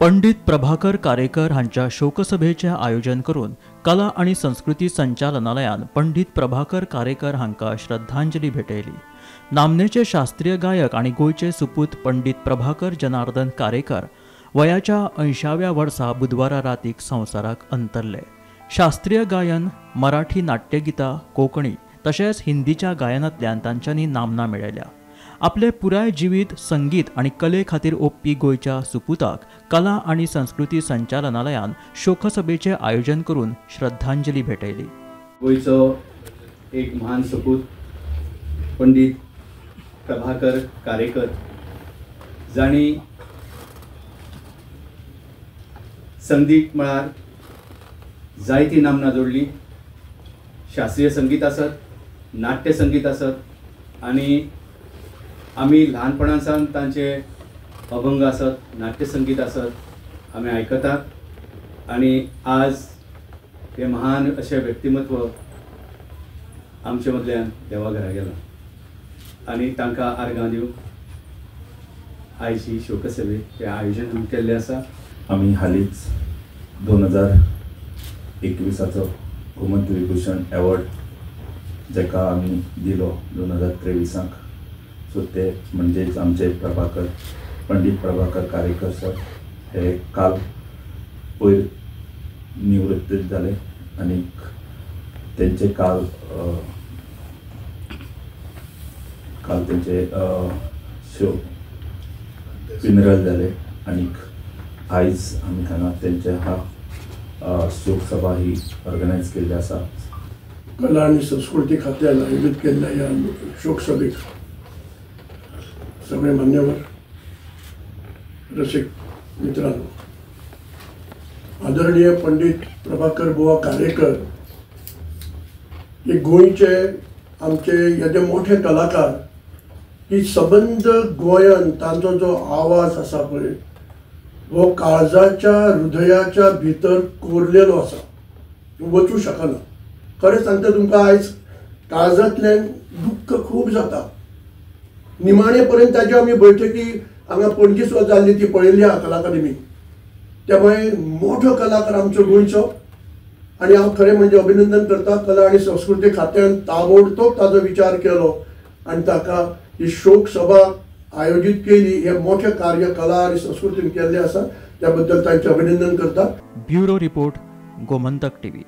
पंडित प्रभाकर कारेकर हांच्या शोकसभेचें आयोजन करून कला आनी संस्कृती संचालनालयान पंडित प्रभाकर कारेकर हांकां श्रद्धांजली भेटयली. नामनेचे शास्त्रीय गायक आनी गोंयचे सुपूत पंडित प्रभाकर जनार्दन कारेकर वयाच्या 80व्या वर्सा बुधवारा रातीक संवसाराक अंतरले. शास्त्रीय गायन, मराठी नाट्यगितां, कोंकणी तशेंच हिंदीच्या गायनांतल्यान तांच्यांनी नामना मेळयल्या. आपले पुराय जिवीत संगीत आनी कले खातीर ओंपपी गोंयच्या सुपुताक कला आनी संस्कृती संचालनालयान शोकसभेचें आयोजन करून श्रद्धांजली भेटयली. गोंयचो एक महान सुपूत पंडित प्रभाकर कारेकर जांणी संगीत मळार जायती नामना जोडली. शास्त्रीय संगीत आसत, नाट्य संगीत आसत आनी आमी ल्हानपणान सावन तांचे अभंग आसत, नाट्यसंगीत आसत आमी आयकतात आनी आज हे महान अशें व्यक्तिमत्व आमचे मदल्यान देवा घरा गेलां आनी तांकां आर्गां दिवंक आयज ही शोकसभे हें आयोजन आमी केल्लें आसा. आमी हालींच 2021 गोमंत विभूषण एवॉर्ड जाका आमी दिलो 2023 सो ते म्हणजेच आमचे प्रभाकर पंडित प्रभाकर कारेकर सर हे काल पयर निवृत्त जाले आनी तेंचे काल काल तेंचे शो फ्युनरल जाले आनी आयज आमी हांगा तेंचे हा शोकसभा ही ऑर्गनायज केल्ली आसा. कला आनी संस्कृती खात्यान आयोजीत केल्ल्या ह्या शोकसभेक सगळे मान्यवर, रसिक मित्रांनो, आदरणीय पंडित प्रभाकर बुवा कारेकर हे गोंयचे आमचे येदे मोठे कलाकार की सबंद गोंयान तांचो जो आवाज आसा पळय हो काळजाच्या हृदयाच्या भितर कोरलेलो आसा, वचूं शकना. खरें सांगता तुमकां, आयज काळजांतल्यान दुख्ख खूब जाता. निमाणे पर्यंत ताची आमी बैठकी हांगा पणजी सुद्दां जाल्ली ती पळयल्ली आहा कला अकादमी. त्यामुळे मोठो कलाकार आमचो गोंयचो आनी हांव खरें म्हणजे अभिनंदन करता कला आनी संस्कृती खात्यान ताबडतोब ताजो विचार केलो आनी ताका ही शोक सभा आयोजीत केली. हे मोठे कार्य कला आनी संस्कृतीन केल्लें आसा, त्या बद्दल तांचें अभिनंदन करता. Bureau report, Gomantak TV.